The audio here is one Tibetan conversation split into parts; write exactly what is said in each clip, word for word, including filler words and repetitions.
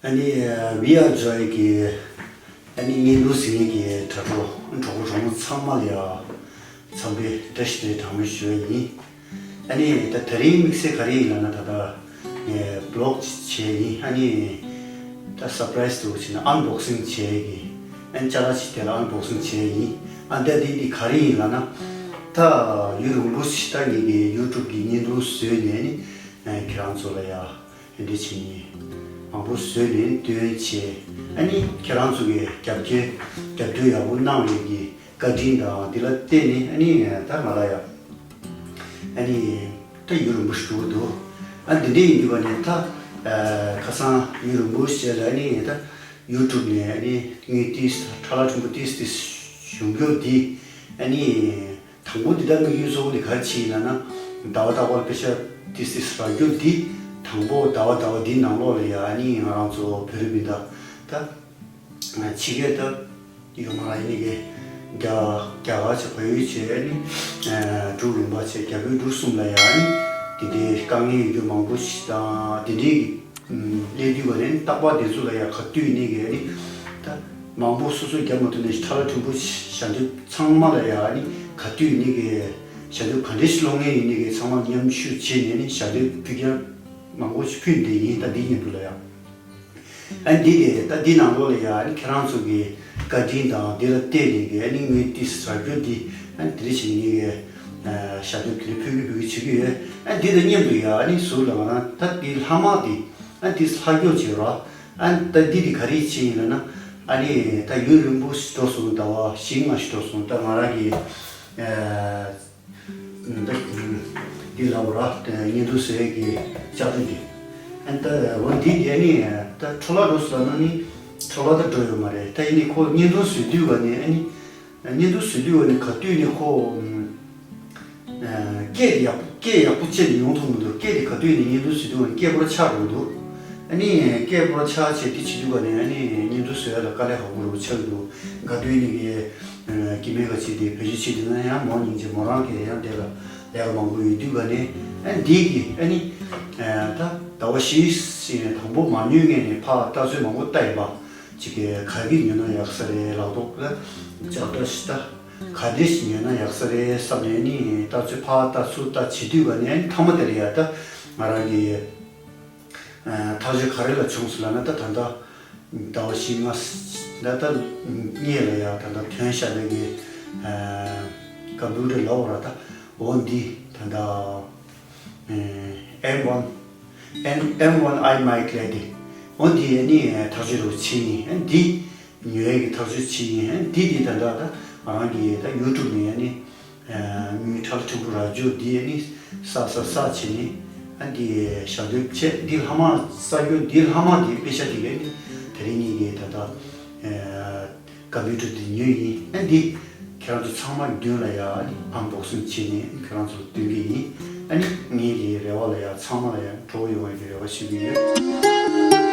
ཨ་ནི་We Are Joy གི་ཨ་ནི་བརྙན་ཐུང་གཟིགས་མཁན་གྱི་དྲ་གྲོགས་གྲོགས་པོ་གྲོགས་མོ་ཚང་མ་ལ་ཡ་འཚམས་པའི་བཀྲ་ཤིས་བདེ་ལེགས་གྲངས་མེད་ཞུ་བ་ཡིན། ཨ་ནི་ད་དེ་རིང་དམིགས་བསལ་ག་རེ་ཡིན་ལབ་ན། ད་ལྟ་ངས་བི་ལོག་ཅིག་བྱས་ཡིན། ཨ་ནི་ད་སར་པ་རའི་སི་འདྲ་བོ་བྱས་ནས་ཨན་བོག་སིང་བྱས་ཀྱི། ཨ་ནི་ཅ་ལག་ཅིག་དེ་ལ་ཨན་བོག་སིང་བྱས་ཡིན། ཨ་ནི་ད་འདི་འདི་ག་རེ་ཡིན་ལབ་ན། ད་ཡུན་རིང་པོ་ཞིག་ད་ངེད་ཀྱི་ཡུ་ཊུབ་ཀྱི་བརྙན་ཐུང་བཟོས་ནས་ནི་ཁྱེད་རང་ཚོ་ལ་ཡ་དེ་འདྲ་བྱས་ནས་མང་པོ་བཟོས་ནས་སྟོན་བྱས། ཨ་ནི་ཁྱེད་རང་ཚོ་གི་རྒྱབ་སྐྱོར་རྒྱབ་སྐྱོར་ཡག་པོ་གནང་བའི་གི་བཀའ་དྲིན་དང་། འདི་ལ་བརྟེན་ནས་ཨ་ནི་ད་ང་ལ་ཡ་ཨ་ནི་ད་ཡུན་རིང་པོ་ཞིག་འགྲོ་གི་འདུག་ཨ་འདི་འདྲ་ཡིན་དུས་ག་ནས་ད་ཁ་སང་ཡུན་རིང་པོ་ཞིག་ལ་ཨ་ནི་ད་ཡུ་ཊུབ་ནས་ཨ་ནི་དངུལ་ཏིས་ཁྲ་ལ་ཕྲན་བུ་ཏིས་ཏིས་བྱུང་རྒྱུ་འདི། ཨ་ནི་དང་པོ་འདི་ད་དམིགས་ཡུལ་གཙོ་བོ་འདི་ག་རེ་བྱས་ཡིན་ལབ་ན། ཟླ་བ་ལྟར་པར་པེ་ཤ་ཏིས་ཏིས་རག་རྒྱུ་འདི། དང་པོ་ཟླ་བ་ཟླ་བ་འདིའི་ནང་ལོགས་ལ་ཡ་ཨ་ནི་ང་རང་ཚོ་བོད་རིགས་མི་ད་ད་ཕྱི་རྒྱལ་ད་ཡོད་མ་ར་ཡིན་ནི་གི་རྒྱ་རྒྱ་གར་བྱས། བལ་ཡུལ་བྱས། ཨ་ནི་འབྲུག་ལུང་པ་བྱས། རྒྱ་བོད་འབྲུག་གསུམ་ལ་ཡ་ཨ་ནི་དེ་འདྲའི་དཀའ་ངལ་ཡོད་རྒྱུ་མང་པོ་ཞིག་དང་། དེ་འདྲའི་གི་སླེབས་དུས་ག་ནས་རྟག་པར་དེ་ཚོ་ལ་ཡ་ག་དུས་ནས་གི་ཨ་ནི་ད་མང་པོ་སོ་སོ་རྒྱབ་མ་ཐུབ་ནས་ཁྲ་ལ་ཕྲན་བུ་ཞལ་འདེབས་ཚང་མ་ལ་ཡ་ཨ་ནི་ག་དུས་ནས་གི་ཞལ་འདེབས་ག་འདྲ་ཞིག་སློང་མཁན་ཡིན་ནི་གི་ཚང་མ་མཉམ་ཞུགས་བྱས་ནས་ནི་ཞལ་འདེབས་ཕུལ་མཁན་མང་པོ་ཞིག་ཕུལ་བསྡད་ཡིན། ད་འདི་མཉམ་དུ་ལ་ཡ། ཨ་འདི་དེ་ད་འདི་ནང་ལོགས་ལ་ཡ་ཨ་ནི་ཁྱེད་རང་ཚོ་གི་བཀའ་དྲིན་དང་། འདི་ལ་བརྟེན་ནས་གི་ཨ་ནི་དངུལ་ཏིས་རག་རྒྱུ་འདི། ཨ་ནི་དེ་འདྲ་བྱས་ནས་ངས་གི་ཞལ་འདེབས་དེ་འདྲ་ཕུལ་གི་ཕུལ་གི་བྱེད་ཀྱི་ཡོད། ཨ་འདི་དང་མཉམ་དུ་ཡ་ཨ་ནི་ཟུར་ལ་ང་རང་ད་འདི་ལྷག་མ་འདི་ཨ་འདི་ལྷག་རྒྱུ་བྱེད་རོགས། ཨ་ད་འདི་དེ་ག་རེ་བྱས་ཡིན་ལབ་ན། ཨ་ནི་ད་ཡུན་རིང་པོ་ཞིག་འགྲོ་སོང་། ཟླ་བ་བཞི་ལྔ་ཞིག་འགྲོ་སོང་། ད་ང་རང་གི་ཨ་ད་འདི་ལབ་ར་བརྙན་ཐུང་བཟོ་ཡས་ཀྱི་ལྕགས་རི་འདི། ཨ་ད་འོ་འདི་འདི་ཨ་ནི་ད་འཕྲོ་བརླག་འགྲོ་སོང་ལབ་ན་ནི་འཕྲོ་བརླག་ད་འགྲོ་ཡོད་མ་རེད། ད་ཡིན་ནའི་ཁོ་བརྙན་ཐུང་བཟོ་དུས་ག་ནས་ཨ་ནི་བརྙན་ཐུང་བཟོ་དུས་ག་ནས་ག་དུས་ནས་ཁོ་ཨ་སྐད་ཡག་པོ་སྐད་ཡག་པོ་བཅད་ནས་ཡོང་ཐུབ་མི་འདུག་སྐད་དེ་ག་དུས་ནས་བརྙན་ཐུང་བཟོ་དུས་ག་ནས་སྐད་ཕོ་ར་ཆག་འགྲོ་གི་འདུག་ཨ་ནི་སྐད་ཕོ་ར་ཆག་བྱས་དེ་བྱེད་དུས་ག་ནས་ཨ་ནི་བརྙན་ཐུང་བཟོ་ཡ་ལ་དཀའ་ལས་ཁག་པོ་རུ་ཆགས་ཀྱི་འདུག་ག་དུས་ནས་གི་ཨ་སྐྱེ་དམན་ག་ཅིག་དེ་བེད་སྤྱོད་བྱེད་དུས་ན་ཡང་མོ་སྙིང་རྗེ། མོ་རང་གི་ཡང་དེ་ལ་ལས་ཀ་མང་པོ་ཡོད་དུས་ག་ནས། ཨ་འདི་གི་ཨ་ནི་ཨ་ད་ཟླ་བ་བཞི་ཟིན་ནས་དང་པོ་མ་ཉོས་སྔོན་ནས་ཕར་ལྟ་ཚུལ་མང་པོ་ལྟ་ཡིན་པ། ཅིག་གི་ག་གི་ཉོས་ན་ཡག་ས་རེད། ལག་ཐོག་ལ་ལྕགས་རྟ་ཞིག་ད་ག་འདྲ་ཞིག་ཉོས་ན་ཡག་ས་རེད་བསམ་ནས་ནི་ལྟ་ཚུལ་ཕར་ལྟ་ཚུར་ལྟ་བྱེད་དུས་ག་ནས་ཨ་ནི་མཐའ་མ་དེ་ལ་ཡ་ད་ང་རང་གི་ཨ་ཐག་གཅོད་ག་རེ་ལ་བྱུང་སོང་ལབ་ན། ད་ད་ལྟ་ཟླ་བ་བཞི་ལྔ་ད་ལྟ་སྔོན་ལ་ཡ་ད་ལྟ་ཐོན་བཞག་པའི་གི་ཨ་ཀམ་པུ་ཊར་ལབ་ར། ད་འོ་འདི་ད་ལྟ་ཨ་M one N- M one i Mac ལབ་དེ། འོ་འདི་ཨ་ནི་ཐག་གཅོད་རུ་ཕྱིན་ཡིན། ཨ་འདི་ཉོ་ཡས་ཀྱི་ཐག་གཅོད་བྱས་ཡིན། ཨ་འདི་འདི་ད་ལྟ་ད་ང་རང་གི་ད་ཡུ་ཊུབ་ནས་ཨ་ནི་ཨ་དངུལ་ཁྲག་ཕྲན་བུ་རག་རྒྱུ་འདི་ཨ་ནི་བསགས་བསགས་བསགས་བྱས་ནས་ཨ་འདི་ཞལ་འདེབས་བྱས། འདི་ལྷག་མ་བསགས་རྒྱུ་འདི་ལྷག་མ་འདི་པེ་ཤ་འདི་ག་ནི་དེ་རིང་ཉིན་གྱི་ད་ལྟ་ཨ་ཀམ་པུ་ཊར་འདི་ཉོས་ཡིན། ཨ་འདི་ཁྱེད་རང་ཚོ་ཚང་མ་མདུན་ལ་ཡ་ཨ་ནི་ཨན་བོག་སིང་བྱས་ནས་ཁྱེད་རང་ཚོར་སྟོན་གྱི་ཡིན། ཨ་ནི་ངའི་གི་རེ་བ་ལ་ཡ་ཚང་མ་ལ་ཡ་སྤྲོ་བོ་ཡོང་བའི་གི་རེ་བ་ཞུ་གི་ཡོད།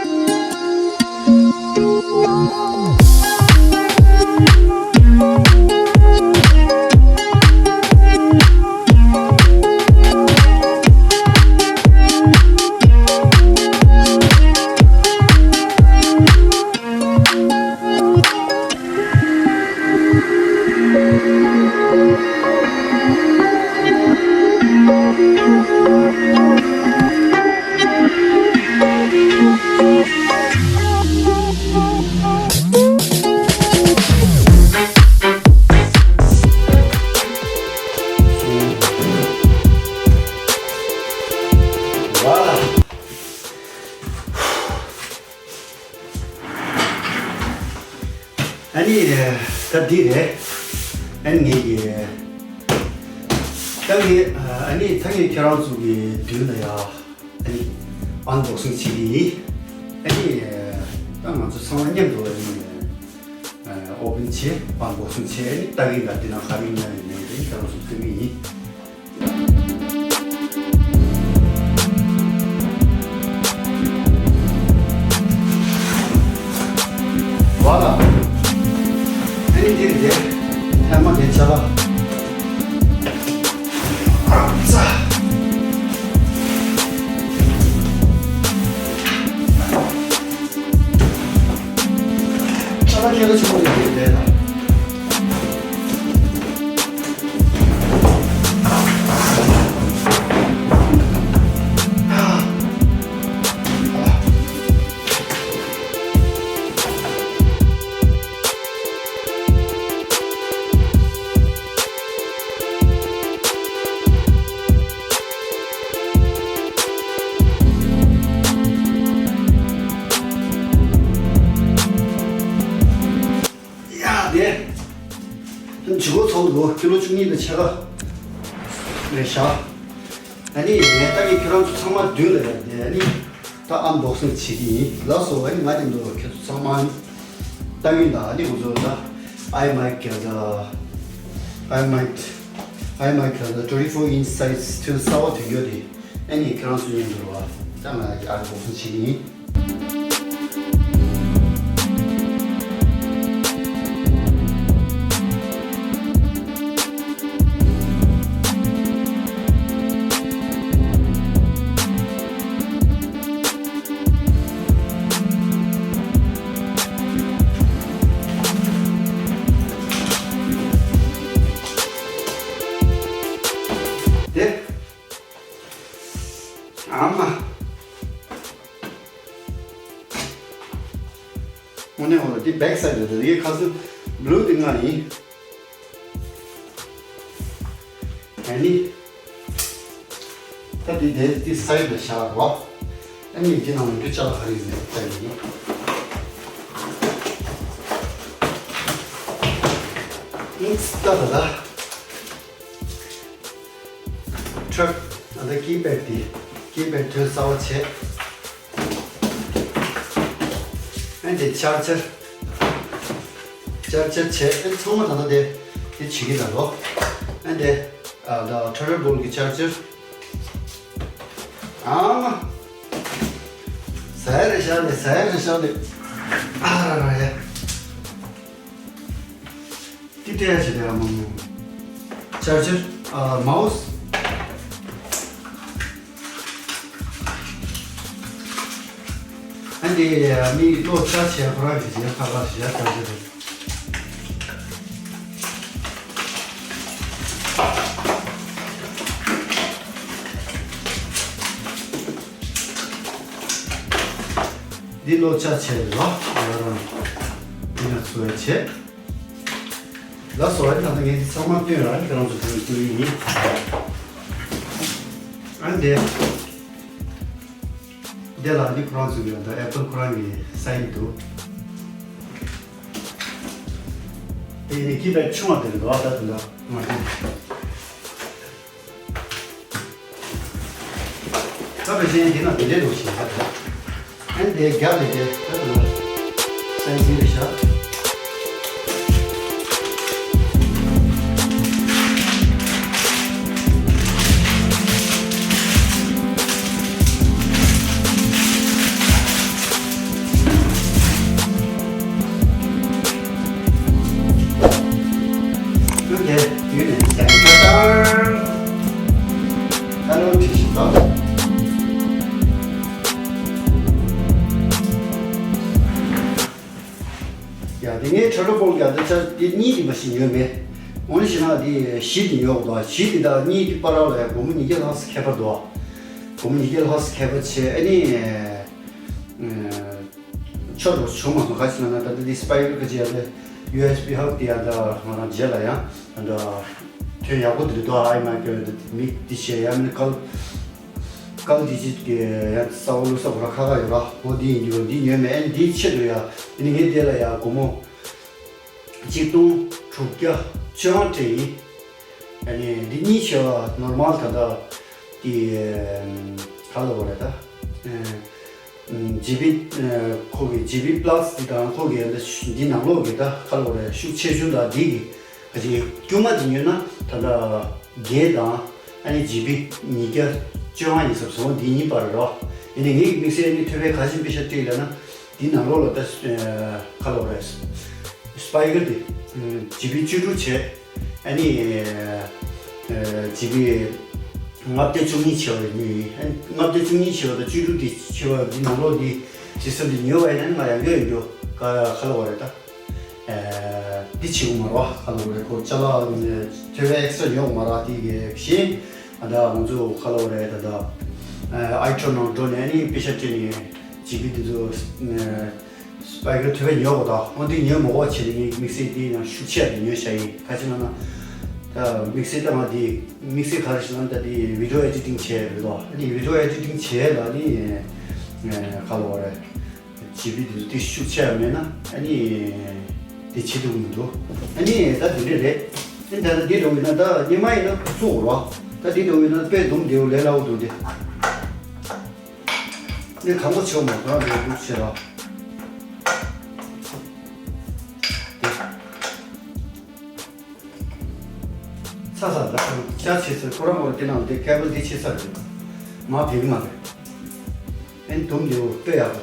ཨ་ནི་ད་འདི་རེད། ཨ་ནི་ངེད་ཀྱི་ད་ངེད་ཨ་ནི་ད་ངེད་ཁྱེད་རང་ཚོ་གི་མདུན་ལ་ཡ་ཨ་ནི་ཨན་བོག་སིང་བྱེད་ཀྱི་ཡིན། ཨ་ནི་ད་ང་ཚོ་ཚང་མ་མཉམ་དུ་ཨ་ནི་ཨོ་པན་བྱེད། ཨན་བོག་སིང་བྱེད། ཨ་ནི་ལྟ་གི་ཡིན། ད་འདི་ནང་ག་རེ་ཡིན་ན་ཡིན་ནའི་ཁྱེད་རང་ཚོ་སྟོན་གྱི་ཡིན། Voilà. ཨ་ནི་འདི་རེད་དེ། ཐ་མ་དེ་ཆ་ལ། ཨ་ཙ། སྐད་ཆ་ཆེན་པོ་རེད་དེ་ད། ཡ་དེ། བྱེད་སྒོ་ཚོགས་འདུག་ཀི་ལོ་བཅུ་གཉིས་དང་ཕྱེད་ཀ་རེད་བཞག་ཨ་ནི་ངས་ད་ངས་ཁྱེད་རང་ཚོ་ཚང་མ་མདུན་ལ་ཡར་བསྡད་ཨ་ནི་ད་ཨན་བོག་སིང་བྱེད་ཀྱི་ཡིན། ལགས་སོ། ཨ་ནི་ང་དེ་འདུག་ཁྱེད་ཚོ་ཚང་མ་ལྟ་གིན་ད་ཨ་ནི་ང་ཚོ་ད་I might get the I might I might get the twenty-four inch size to གསར་པ་ཐོན་རྒྱུ་དེ། ཨ་ནི་ཁྱེད་རང་ཚོ་མཉམ་དུ་རོགས་ཨ། ད་ང་ཡར་བོག་སིང་བྱེད་ཀྱི་ཡིན། དེ། ཨ་མ། དངོས་གནས་འོ་ལ་འདི་བེག་སའིཌ་རེད། འདི་ཁ་སང་བླུགས་ཏེ་མངགས་ཡིན། ཨ་ནི། ད་འདི་དེ་འདི་སའིཌ་ལ་བཞག་རོགས། ཨ་ནི་འདི་ནང་ལ་འདི་ལྕགས་ལ་ག་རེ་ཡོད་མེད་ལྟ་ཡིན། ཨིན་ད་ད་ད། ཊག་ཨ་ད་ཀི་པེཌ་དེ། ཀི་པེཌ་དེ་གསར་པ་བྱས། ཨ་འདི་ཆར་ཇར། ཆར་ཇར་བྱས། ཨ་ཚང་མ་ད་ལྟ་དེ་དེ་བྱེད་ཀྱི་ད་ལོ། ཨ་འདི་ཨ་ད་ཐ་ཊར་བོལ་གི་ཆར་ཇར། ཨ་མ། ཟ་ཡ་རེ་བཞག་ནས་ཟ་ཡ་རེ་བཞག་ནས། ཨ་ར་ར་ཡ། ཏི་ཏི་ཡ་ཞིག་རེད་ཨ་མ་མོ། ཆར་ཇར། ཨ་མའོ་སི། ཨ་འདི་མི་གློག་ཆ་ཆེ་ཁོ་རང་གི་ཞིག་ཁ་ཁ་ཞིག་ཆར་ཇར་རེད། འདི་གློག་ཆ་ཆེ་རེད་ལ་ང་རང་འདི་ན་ཚོ་ཡ་ཆེ། ལགས་སོ། ཨ་ནི་ད་ལྟ་ངས་འདི་ཚང་མ་སྟོན་ར་ཁྱེད་རང་ཚོ་དེ་སྟོན་གྱི་ཡིན། ཨ་ནི་དེ། དེ་ལ་འདི་ཁོ་རང་ཚོ་གི་ད་ཨེ་པལ་ཁོ་རང་གི་སའིན་འདུག་དེ་ནི་ཀི་པེཌ་ཆུང་བ་དེ་རེད་འདུག་ད་དེ་འདྲ་མ་རེད། ད་བེ་ཤན་འདི་ན་དེ་འདྲས་འདུག་ཞེས་ད། ཨན་དེ་རྒྱབ་ནས་དེ་ད་དུ་ལ་སན་ཟིན་རེ་བཞག་ཁྱོད་དེ་དུས་ནས་ཀྱང་ཁྱོད་དང་། ཨ་ལོ་ཁྲིད་ཤིག་དང་། ཡ་དེ་ངའི་ཁྲ་ཁྲ་པོ་ཡ་དེ་ཆ་དེ་གཉིས་དེ་མ་ཤི་ཉོས་མེད། འོ་ན་ཤི་ན་དེ་བཞི་དེ་ཉོ་དགོས་དང་བཞི་དེ་དང་གཉིས་དེ་བར་ལ་ཡ་སྒོར་མོ་ཉིས་བརྒྱ་ལྷག་ཙམ་ཁྱད་པར་འདུག་སྒོར་མོ་ཉིས་བརྒྱ་ལྷག་ཙམ་ཁྱད་པར་བྱས་ཨ་ནི། ཆོ་རོ་བྱུང་མ་སོང་། ག་ཅི་ན་ན་ད་ལྟ་འདི་སི་པའི་ཀར་ག་ཅི་ཡ་ད་ཡུ་ཨེས་བི་ཧབ་དེ་ཡ་ད་ང་རང་རྗེས་ལ་ཡང་ད་ཐོན་ཡག་པོ་འདི་རེད་དོ། ཨའི་མ་ཀེ་འདི་མིག་འདི་བྱས་ཡ་མིན་ཀལ་ཀལ་འདི་ཅིག་གི་ཡ་ས་བོ་ལུ་ས་བོ་ར་ཁ་ཁ་ཡོད་ར། འོ་འདི་ཡིན་རྒྱུ་འདི་ཉོས་མེད། ཨ་ནི་འདི་ཆེད་དུ་ཡ་ཨ་ནི་ངས་དེ་ལ་ཡ་སྒོར་མོ་གཅིག་སྟོང་དྲུག་བརྒྱ་བཅོ་ལྔ་སྤྲད་ཡིན། ཨ་ནི་འདི་གཉིས་བྱས་པ་ནོར་མལ་ད་ལྟ་དེ་ག་ལ་བ་རེད་ད། ཇི་བི་ཁོ་གི་ཇི་བི་པ་ལ་སི་དེ་དང་ཁོ་གི་འདི་ནང་ལོགས་ཀྱི་ད་ག་ལ་བ་རེད་ཤུགས་ཆེ་ཆུང་དང་འདི་གི་ག་ཅིག་དཀྱུས་མ་འདི་ཉོས་ན་ད་ལྟ་བརྒྱད་དང་ཨ་ནི་ཇི་བི་ཉིས་བརྒྱ་བཅོ་ལྔ་ཡིན་ས་བཟོ་འདི་གཉིས་པར་རོ། ཡིན་ནའི་ངེད་ཀྱི་དམིགས་བསལ་ནི་ཐོད་པའི་ག་ཅིག་པེ་ཤ་སྤྲད་ལ་ན་འདི་ནང་ལོགས་ལ་ད་ག་ལ་བ་རེད་སི་པའི་ཀར་འདི་ཇི་བི་བཅུ་དྲུག་བྱས། ཨ་ནི་ཇི་བི་ལྔ་བརྒྱ་བཅུ་གཉིས་བྱས་པ་ཉོས་ཡིན། ཨ་ནི་ལྔ་བརྒྱ་བཅུ་གཉིས་བྱས་པ་དང་བཅུ་དྲུག་འདི་བྱས་པ་འདི་ནང་ལོགས་འདི་ཇི་སམ་འདི་ཉོས་པ་ཡིན་ན་ང་ཡང་ཡོད་ཡིན་འགྲོ་ག་ག་ལ་བ་རེད་ད། འདི་བྱེད་དགོས་མ་རེད་བ། ཁ་ལོ་རེད་ཁོ་ཅ་ལག་ཐོད་པ་ཨེག་སི་ཊ་ར་ཉོ་དགོས་མ་རེད་བ། དེ་གི་གཞན་ཨ་ད་ང་ཚོ་ཁ་ལོ་རེད་ད་ད་ཨའི་ཊོན་ནང་འགྲོ་ནས་ནི་པེ་ཤ་སྤྲད་ནས་ཇི་པི་དེ་ཚོ་ཨའི་ཊོན་ཐོད་པ་ཉོ་དགོས་ད། འོ་འདི་ཉོ་མ་དགོས་བྱས་ནས་ངས་དམིགས་བསལ་འདི་ནང་ཤུགས་ཆེ་བ་དེ་ཉོས་བཞག་ཡིན། ག་ཅི་ལབ་ན་ད་དམིགས་བསལ་ད་ང་འདི་དམིགས་བསལ་ག་རེ་ཞིག་ལབ་ན་ད་འདི་བི་ཌི་ཡོ་ཨེ་ཌི་ཊིང་བྱས་རེད་དོ། ཨ་ནི་བི་ཌི་ཡོ་ཨེ་ཌི་ཊིང་བྱས་ལ་ནི་ཁ་ལོ་རེད། ཇི་པི་དེ་ཚོ་དེ་ཤུགས་ཆེ་བ་མེད་ན་ཨ་ནི་དེ་བྱེད་ཐུབ་ཀྱི་མི་འདུག་ཨ་ནི་ད་དེ་འདྲས་རེད། ཨ་ནི་ད་ལྟ་འདི་འགྲོ་གི་ན་ད་སྙེ་མ་ཡིན་ན་བཙུགས་རོགས། ད་འདི་འགྲོ་གི་ན་དཔེ་འདུམ་བདེ་བོ་ལས་སླ་བོ་འདུག་སྟེ། ཨ་ནི་གང་པོ་བྱེད་མ་ཐུབ་ར་འདུག་བྱེད་རོགས། ཚ་ཚ་ད་ཅག་ཆེ་ཚེ་ཁོ་རང་ངོར་དེ་ནང་དེ་ཀེ་བལ་དེ་ཆེ་ཚ་རེད། མ་བེག་མ་རེད། ཨེན་དུམ་ལེའུ་ལྟོས་ཡག་པོ།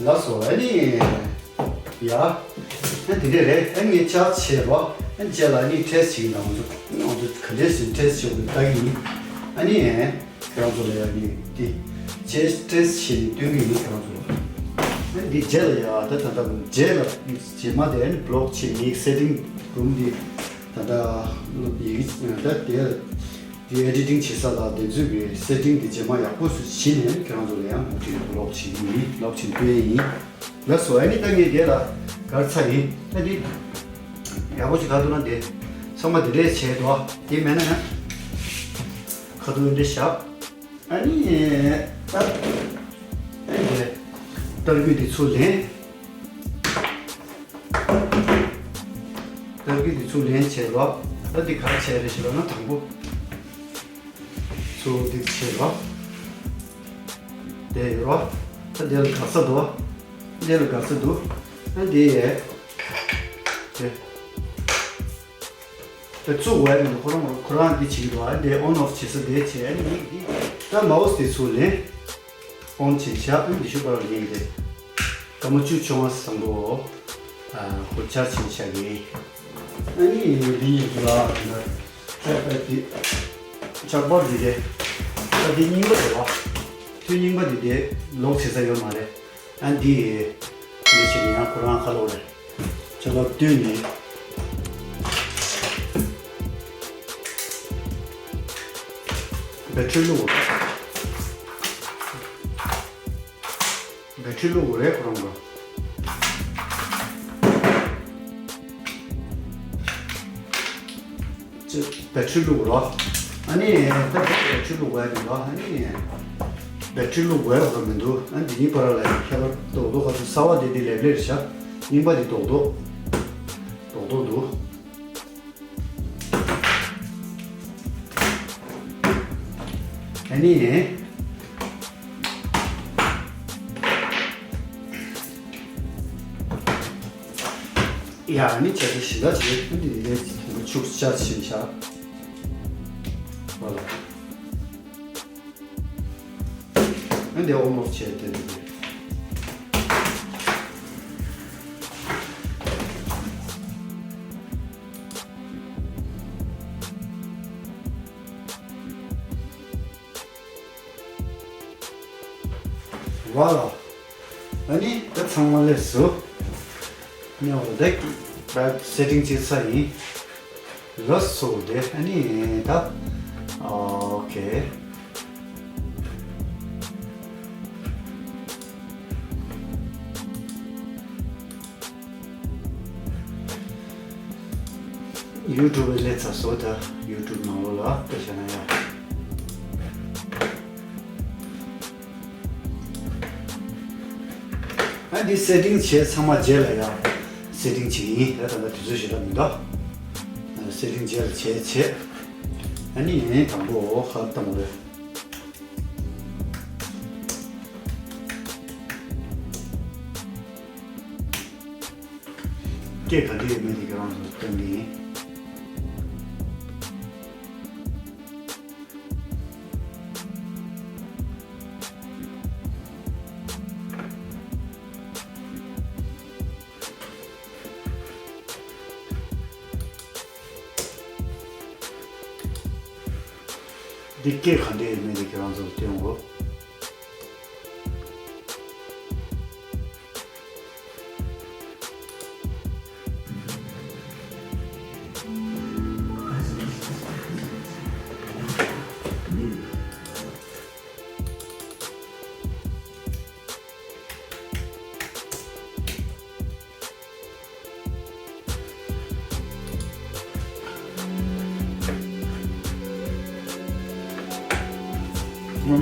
ལགས་སོ་ཨ་ནི། ཡ། ཨེན་དེ་འདྲས་རེད། ཨེན་ངས་ཅག་ཆེ་རོ། ཨེན་རྗེས་ལ་ཨ་ནི་ཊེ་སི་ཊི་བྱེད་ཀྱི་འདུག་ང་ཚོ་ང་ཚོ་ག་འདྲས་ཞིག་ཊེ་སི་ཊི་བྱེད་དགོས་ལྟ་གི་ཡིན། ཨ་ནི། ཁྱེད་རང་ཚོ་ལ་ཡ་ནི་འདི་ཅེས་ཊེ་སི་ཊི་བྱས་ནས་སྟོན་གྱི་ཡིན། ཁྱེད་རང་ཚོ་ལ་ཨ་འདི་རྗེས་ལ་ཡ་ད་ད་ད་རྗེས་ལ་རྗེས་མ་དེ་ཨ་ནི་བི་ལོག་བྱས་ངའི་སེ་ཊིང་རུམ་འདི་ད་ད་ཡི་གེ་ད་དེ་འདི་ཨེ་ཌི་ཊིང་བྱེད་ས་ལ་དེ་ཚོའི་གི་སེ་ཊིང་འདི་རྗེས་མ་ཡག་པོ་སུ་བྱས་ནས་ཁྱེད་རང་ཚོ་ལ་ཡང་མུ་མཐུད་བི་ལོག་བྱེད་ཀྱི་ཡིན། བི་ལོག་བྱེད་སྟོན་ཡིན། ལགས་སོ་ཨ་ནི་ད་ངས་དེ་ལ་གར་ཚ་ཡིན། ད་འདི་ཡག་པོ་ཞིག་ག་འདུག་ན་དེ་ཚང་མ་དེ་འདྲས་བྱས་འདུག་དེ་མེད་ན་ཡང་ཁ་ཐུག་འདི་བཞག་ཨ་ནི་ད་ཨ་ནི་ཏར་སྐུད་འདི་ཚུར་ལེན། ཏར་སྐུད་འདི་ཚུར་ལེན་བྱས་རོགས། ད་འདི་ག་རེ་བྱས་རེད་ཞེས་ལབ་ན་དང་པོ་ཚུར་འདི་བྱས་རོགས། དེ་ཡོད་རོགས། ད་དེ་ལ་འགག་ས་འདུག་དེ་ལ་འགག་ས་འདུག་ཨ་འདི་ཡས་དེ། དེ་བཙུགས་འོས་མི་འདུག་ཁོ་རང་ཁོ་རང་འདི་བྱེད་ཀྱི་འདུག་ཨ་འདི་ཨོན་ཨོཕ་བྱེད་ས་དེ་བྱས་ཨ་ནི་འདི་ད་མའོ་སི་དེ་ཚུར་ལེན། ཨོན་བྱས་བཞག་ཨ་ནི་འདི་ཤུ་པར་ལེན་དེ་སྐར་མ་བཅུ་བཅོ་ལྔ་བཟང་པོ་ཨ་ཧུར་ཆར་བྱས་བཞག་གི་ཨ་ནི་འདི་ཡིན་འདུག་ལ་ད་ལྕགས་པར་འདི་ལྕགས་པར་འདི་དེ་ད་འདི་རྙིང་པ་རེད་བ། ཐོད་རྙིང་པ་འདི་དེ་ལོག་བྱེད་ས་ཡོད་མ་རེད། ཨ་འདི། འདི་ཕྱིར་ཡང་ཁོ་རང་ཁ་ལོ་རེད། ཅ་ལག་བཏོན་ནས། བེ་ཊི་རི་བླུགས། བེ་ཊི་རི་བླུགས་རེད་ཁོ་རང་ག་ཅེས་བེ་ཊི་རི་བླུགས་རོགས། ཨ་ནི་ད་བེ་ཊི་རི་བླུགས་དགོས་ཡ་མི་འདུག་ཨ་ནི་བེ་ཊི་རི་བླུགས་དགོས་ཡ་མི་འདུག་ཨ་འདི་གཉིས་བར་ལ་ཁྱད་པར་རྡོག་རྡོག་ག་ཚོད་གསར་བ་དེ་འདི་ལེབ་ལེབ་བཞག་རྙིང་པ་འདི་རྡོག་རྡོག་རྡོག་རྡོག་འདུག་ཨ་ནི། ཡ་ཨ་ནི་བྱས་ཏེ་ཞི་ལ་བྱས་ཨ་ནི་ལས་ཕྱུགས་ཆ་ཆེན་ཆ་བ་ལ་ཨ་འདི་ཨོ་མོ་བྱས་ཏེ་འདི། ཝ་ལ། ཨ་ནི་ད་ཚང་མ་ལས་སུ། ཉོ་བ་ད་སེ་ཊིང་བྱེད་ས་ཡིན། ལགས་སོ་དེ་ཨ་ནི་ད། ཨོ་ཁེ། ཡུ་ཊུབ་ལས་ཚ་སོ་ད་ཡུ་ཊུབ་ནང་ལོགས་ལ་ལྟ་བྱ་ན་ཡ། ཨ་འདི་སེ་ཊིང་བྱས་ཚང་མ་རྗེས་ལ་ཡ་སེ་ཊིང་བྱེད་ཀྱི་ཡིན། ད་ད་ལྟ་དུས་ཚོད་ཞེ་དྲག་མི་འདུག་སེ་ཊིང་རྗེས་ལ་བྱས་བྱས། ཨ་ནི་དང་པོ་ཧ་བཏང་རེད། སྐད་ག་འདྲ་ཡོད་མེད་དེ་ཁྱེད་རང་ཚོ་སྟོན་གྱི་ཡིན། འདི་སྐད་ག་འདྲ་ཡོད་མེད་དེ་ཁྱེད་རང་ཚོ་སྟོན་གོ།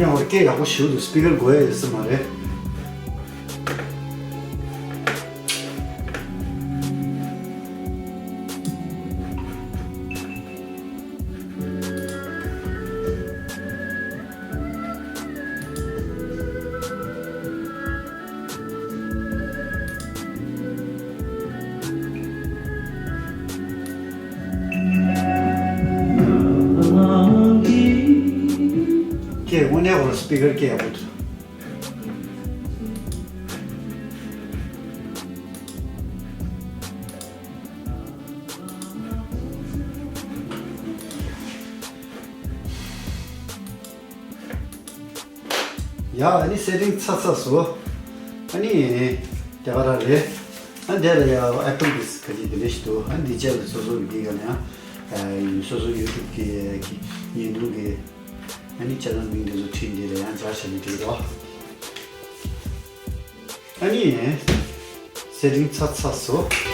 ཡང་བར་སྐད་ཡག་པོ་ཞིག་འདུག་སི་པི་ཀར་དགོས་ཡ་ཡོད་ས་མ་རེད། ཀྱེ་དངོས་གནས་ཁོ་རང་སི་པི་ཀར་སྐད་ཡག་པོ་འདུག་ཡ། ཨ་ནི་སེ་ཊིང་ཚར་ཚར་སོང་། ཨ་ནི་དེ་ག་རང་རེད། ཨ་འདི་ལ་ཡ་ཨེ་པལ་གི་ག་ཅིག་དེ་འདྲ་ཞིག་འདུག་ཨ་འདི་རྗེས་ལ་སོ་སོ་གི་འདི་ག་ནས་ཨ་སོ་སོ་ཡུ་ཊུབ་གི་གི་བརྙན་ཐུང་གི་ཨ་ནི་ཅེ་ནལ་མིང་དེ་ཚོ་བྲིས་འདི་ལ་ཡང་སྦྱར་བྱས་ནས་འགྲིག་གི་རེད། ཨ་ནི་སེ་ཊིང་ཚར་ཚར་སོང་།